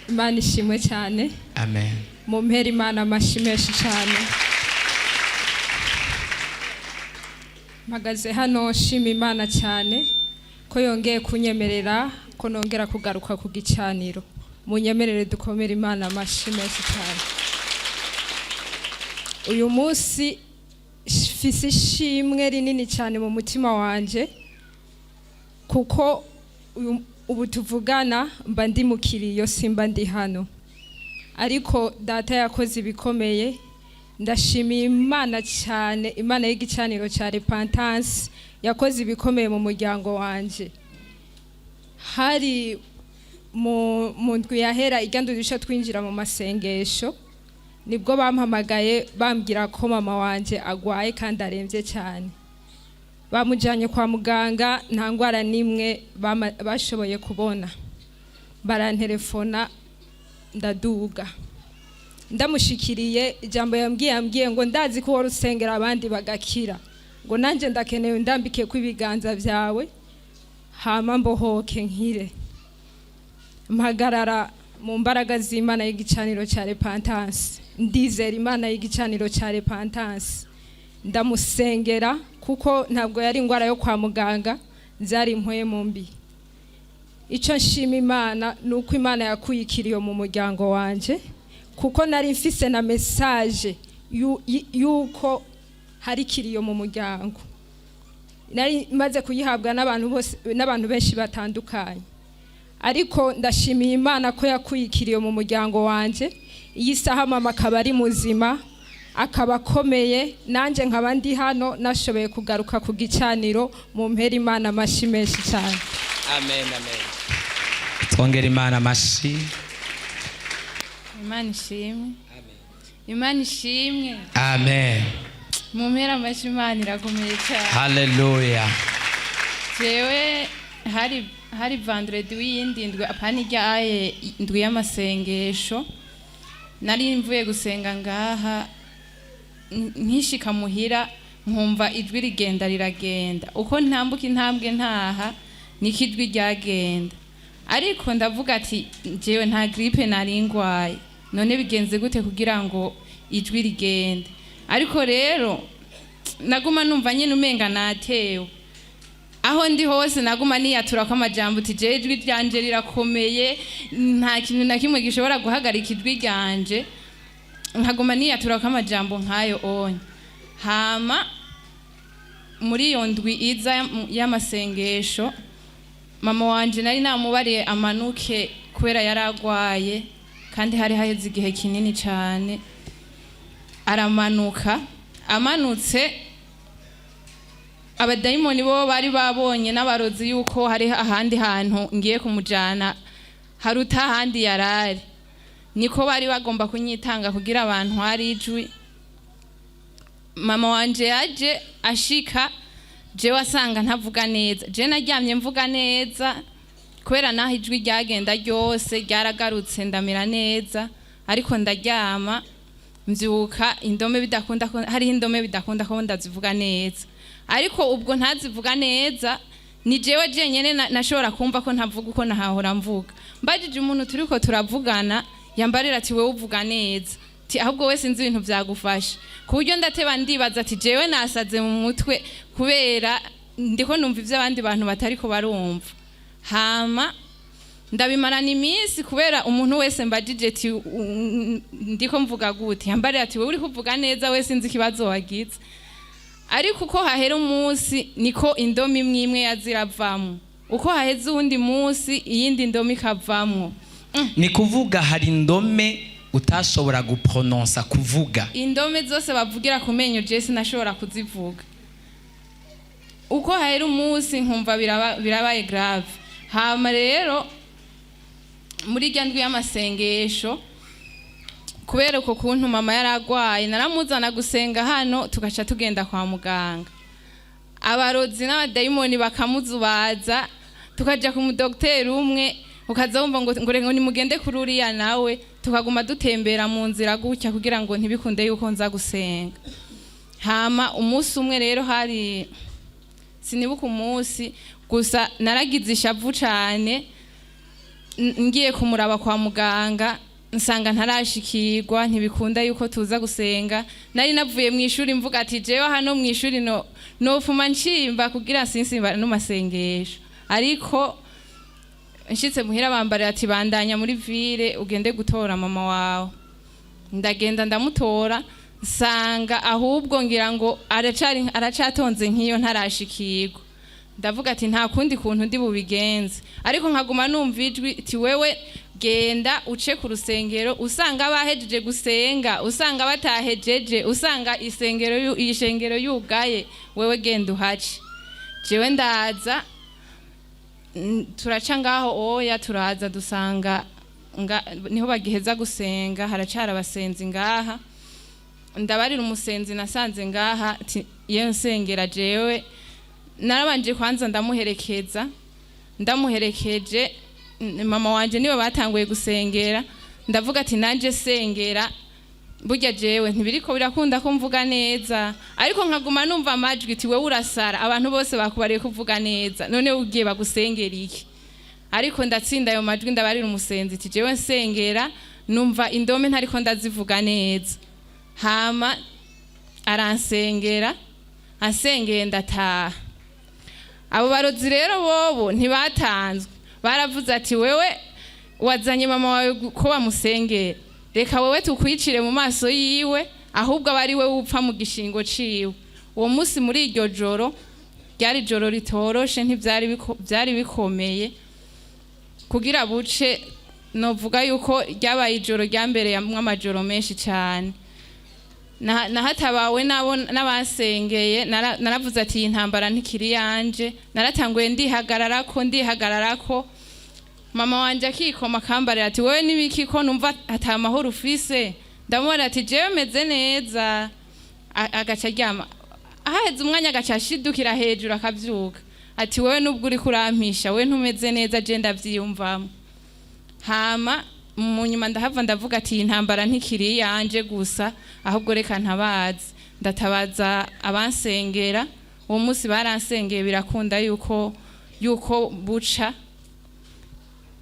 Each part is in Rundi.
Imana ishimwe cyane. Amen. Mumpera Imana amashyi menshi cyane. Mpagaze hano nshima Imana cyane ko yongeye kunyemerera ko nongera kugaruka ku gicaniro. Munyemerere dukomere Imana amashyi menshi cyane. Uyu munsi mfise ishimwe rinini cyane mu mutima wanje, kuko ubu tuvugana mba ndi mu kiriyo, simba ndi hano, ariko Data yakoze ibikomeye. Ndashimiye Imana cyane, Imana y'igicaniro cya Repentance yakoze ibikomeye mu muryango wanje. Hari mu ndwi yahera ijya ndurisha twinjira mu masengesho, nibwo bampamagaye bambwira ko mama wanje agwaye kandi arembye cyane. Bamujyanye kwa muganga, nta ndwara n'imwe bashoboye kubona. Barantelefona, ndaduga. Ndamushikiriye, ijambo yambwiye ngo: "Ndazi ko wari usengera abandi bagakira," ngo "nanjye ndakenewe ndambike ko ibiganza byawe, hama mbohoke nkire." Mpagarara mu mbaraga z'Imana y'igicaniro cya Repentance, ndizera Imana y'igicaniro cya Repentance, ndamusengera, kuko ntabwo yari indwara yo kwa muganga, zari impwemu mbi. Icyo nshima Imana ni uko Imana yakuye ikiriyo mu muryango wanje, kuko nari mfise na message yuko hari ikiriyo mu muryango. Nari maze kuyihabwa n'abantu bose, n'abantu benshi batandukanye, ariko ndashimiye Imana ko yakuye ikiriyo mu muryango wanje. Iyi saha mama akaba ari muzima, akaba akomeye, nanjye nkaba ndi hano nashoboye kugaruka ku gicaniro. Mu mpera Imana amashyi menshi cyane. Amen, amen. Twongera Imana amashyi. Imana ishimwe, Imana ishimwe. Amen. Mu mpera amashyi, Imana irakomeye cyane. Haleluya. Jewe hari vendredi w'iyindi ndwi, apana ijyaye ndwi y'amasengesho, nari mvuye gusenga ngaha, nkishika muhira nkumva ijwi rigenda riragenda. Uko ntambuka intambwe ntaha niko ijwi ryagenda, ariko ndavuga ati: "Jewe nta grippe nari ngwaye, none bigenze gute kugira ngo ijwi rigende?" Ariko rero naguma numva nyine umenga natewe. Aho ndi hose naguma niyatura ko amajambo uti: "Jewe ijwi ryanje rirakomeye, nta kintu na kimwe gishobora guhagarika ijwi ryanje." Nkaguma niyatura ko amajambo nk'ayo onye. Hama muri iyo ndwi iza y'amasengesho, mama wanje nari namubariye amanuke kubera yari agwaye kandi hari haheze igihe kinini cyane. Aramanuka, amanutse abadayimoni bo bari babonye n'abarozi yuko hari ahandi hantu ngiye kumujana haruta ahandi yarari, niko bari bagomba kunyitanga kugira abantu hari ijwi. Mama wanje yaje ashika, jewe asanga ntavuga neza. Je naryamye mvuga neza, kubera naho ijwi ryagenda ryose ryaragarutse, ndamera neza, ariko ndaryama mbyuka indome bidakunda ko hariho indome bidakunda ko ndazivuga neza. Ariko ubwo ntazivuga neza, ni jewe jenyene nashobora kumva ko ntavuga uko nahahora mvuga. Mbajije umuntu turiko turavugana, yambarira ati: "Wewe uvuga neza," ati: "Ahubwo we sinzi ibintu vyagufasha." Ku buryo ndateba ndibaza ati: "Jewe nasaze mu mutwe, kubera ndiko numva ivyo abandi bantu batariko barumva." Hama ndabimarana iminsi, kubera umuntu wese mbajije ati: "Ndiko mvuga gute?" Yambarira ati: "Wewe uri kuvuga neza, we sinzi ikibazo wagize." Ariko uko hahera umunsi niko indome imwe imwe yaziravamwo, uko haheze uwundi munsi iyindi ndome ikavamwo. Ni kuvuga hari indome utashobora guprononsa, kuvuga? Indome zose bavugira ku menyo je sinashobora kuzivuga. Uko hahera umunsi nkumva birabaye grave. Hama rero muri irya ndwi y'amasengesho, kubera uko kuntu mama yaragwaye, naramuzana gusenga hano, tugaca tugenda kwa muganga, abarozi n'abadayimoni bakamuzubaza. Tukaja ku mudogiteri umwe, ukaza wumva ngo nimugende kuri uriya nawe, tukaguma dutembera mu nzira gutya kugira ngo ntibikunde yuko nza gusenga. Hama umunsi umwe rero, hari sinibuka umunsi, gusa naragize ishavu cane. Ngiye kumuraba kwa muganga, nsanga ntarashikirwa, ntibikunda yuko tuza gusenga. Nari navuye mu ishuri mvuga ati: "Jewe hano mu ishuri no nofuma nshimba kugira sinsimba no masengesho." Ariko nshitse muhira bambarira ati: "Bandanya muri ville, ugende gutora mama wawe." Ndagenda ndamutora, nsanga ahubwo ngira ngo aracari aracatonze nk'iyo, ntarashikirwa. Ndavuga ati: "Nta kundi kuntu ndi bubigenze." Ariko nkaguma numva ijwi ati: "Wewe genda uce ku rusengero, usanga bahejeje gusenga, usanga batahejeje, usanga isengero iyi shengero yugaye, wewe genda uhace." Jewe ndaza, turaca ngaho oya, turaza dusanga niho bagiheza gusenga, haracara abasenzi ngaha. Ndabarira umusenzi nasanze ngaha ati: "Iyo nsengera." Jewe narabanje kwanza ndamuherekeza. Ndamuherekeje, mama wanje niwe batanguye gusengera. Ndavuga ati: "Nanje sengera, burya jewe ntibiriko birakunda ko mvuga neza." Ariko nkaguma numva amajwi ati: "Wewe urasara, abantu bose bakubariye kuvuga neza, none ugiye bagusengera iki?" Ariko ndatsinda ayo majwi. Ndabarira umusenzi ati: "Jewe nsengera, numva indome ntariko ndazivuga neza." Hama aransengera, ansengeye ndataha. Abo barozi rero bobo ntibatanzwe, baravuze ati: "Wewe wazanye mama wawe ko bamusengera, reka wewe tukwicire mu maso yiwe, ahubwo aba ari we upfa mu gishingo ciwe." Uwo munsi muri iryo joro ryari ijoro ritoroshe, ntivyari byari bikomeye kugira buce. Novuga yuko ryabaye ijoro rya mbere yamwe amajoro menshi cyane. Nahatabawe nabo n'abasengeye. Naravuze ati: "Iyi ntambara ntikiri yanje." Naratanguye ndihagararako, ndihagararako, mama wanje akikoma akambarira ati: "Wewe nibiki ko numva ata mahoro ufise?" Ndamubona ati: "Jewe meze neza." Agaca aryama, ahaheze umwanya agaca ashidukira hejuru akavyuka ati: "Wewe nubwo uriko urampisha, wewe ntumeze neza, je ndavyiyumvamo." Hama mu nyuma ndahava ndavuga ati: "Iyi ntambara ntikiri iyanje gusa, ahubwo reka ntabaze." Ndatabaza abansengera. Uwo munsi baransengeye, birakunda yuko buca.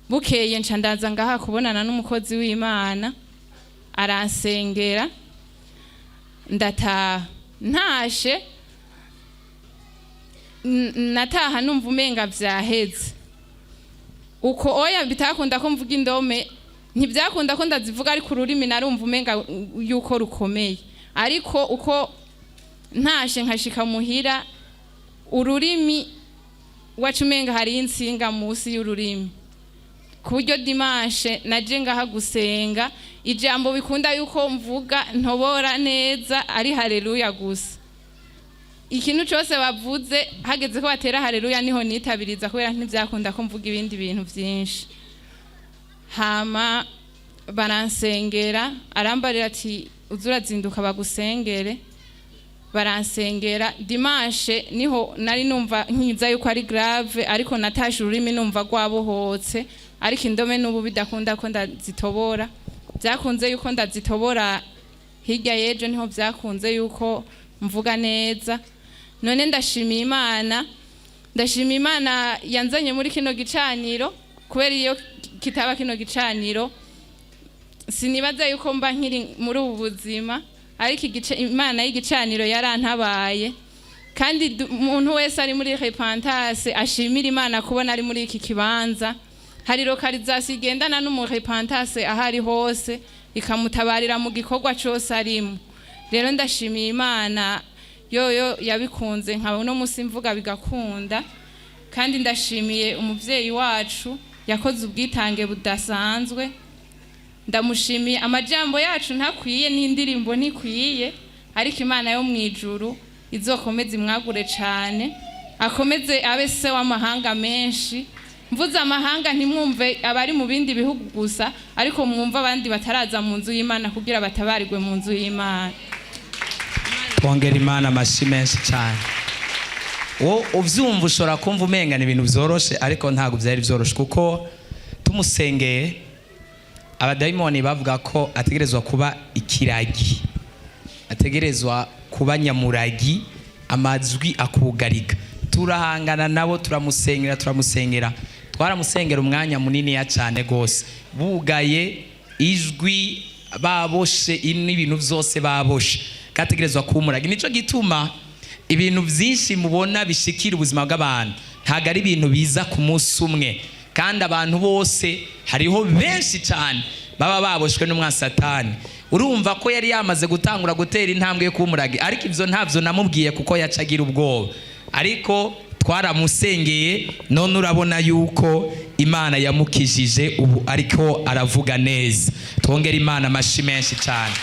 Bukeye nca ndaza ngaha kubonana n'umukozi w'Imana, aransengera, ndataha. Ntashe, nataha numva umenga vyaheze uko. Oya, bitakunda ko mvuga indome, ntibyakunda ko ndazivuga, ariko ururimi narumva umenga yuko rukomeye. Ariko uko ntashe nkashika muhira, ururimi waca umenga hariyo insinga munsi y'ururimi, ku buryo dimanche naje ngaha gusenga, ijambo bikunda yuko mvuga ntobora neza ari haleluya gusa. Ikintu cyose bavuze, hageze ko batera haleluya, niho nitabiriza, kubera ntibyakunda ko mvuga ibindi bintu byinshi. Hama baransengera, arambarira ati: "Uze urazinduka bagusengere." Baransengera dimanche, niho nari numva nkiza yuko ari grave, ariko natashe ururimi numva rwabohotse, ariko indome n'ubu bidakunda ko ndazitobora. Byakunze yuko ndazitobora hirya y'ejo, niho byakunze yuko mvuga neza. None ndashimiye Imana, ndashimiye Imana yanzanye muri kino gicaniro, kubera iyo kitaba kino gicaniro sinibaza yuko mba nkiri muri ubu buzima. Ariko Imana y'igicaniro yarantabaye. Kandi umuntu wese ari muri repentance ashimira Imana kubona ari muri iki kibanza. Hari localisation igendana n'umu repentance aho ari hose, ikamutabarira mu gikorwa cose arimo. Rero ndashimiye Imana yoyo yabikunze, nkaba uno munsi mvuga bigakunda. Kandi ndashimiye umuvyeyi wacu yakoze ubwitange budasanzwe, ndamushimiye. Amajambo yacu ntakwiye n'indirimbo ntikwiye, ariko Imana yo mu ijuru izokomeze imwagure cane, akomeze abe se w'amahanga menshi. Mvuze amahanga, ntimwumve abari mu bindi bihugu gusa, ariko mwumve abandi bataraza mu nzu y'Imana kugira batabarirwe mu nzu y'Imana. Twongera Imana amashyi menshi cyane. Wo uvyumva ushobora kumva umenga ni ibintu vyoroshe, ariko ntabwo byari vyoroshe, kuko tumusengeye abadayimoni bavuga ko ategerezwa kuba ikiragi, ategerezwa kuba nyamuragi, amazwi akugarika. Turahangana nabo, turamusengera, turamusengera. Twaramusengera umwanya muniniya cyane rwose, bugaye ijwi, baboshe n'ibintu byose baboshe, kategerezwa kumuraga. Nicyo gituma ibintu byinshi mubona bishikira ubuzima bw'abantu ntabwo ari ibintu biza ku munsi umwe. Kandi abantu bose, hariho benshi cyane baba baboshwe n'umwasatani. Urumva ko yari yamaze gutangura gutera intambwe yo kuba umurage, ariko ibyo ntabyo namubwiye kuko yaca agira ubwoba. Ariko twaramusengeye, none urabona yuko Imana yamukijije, ubu ariko aravuga neza. Twongere Imana amashyi menshi cyane.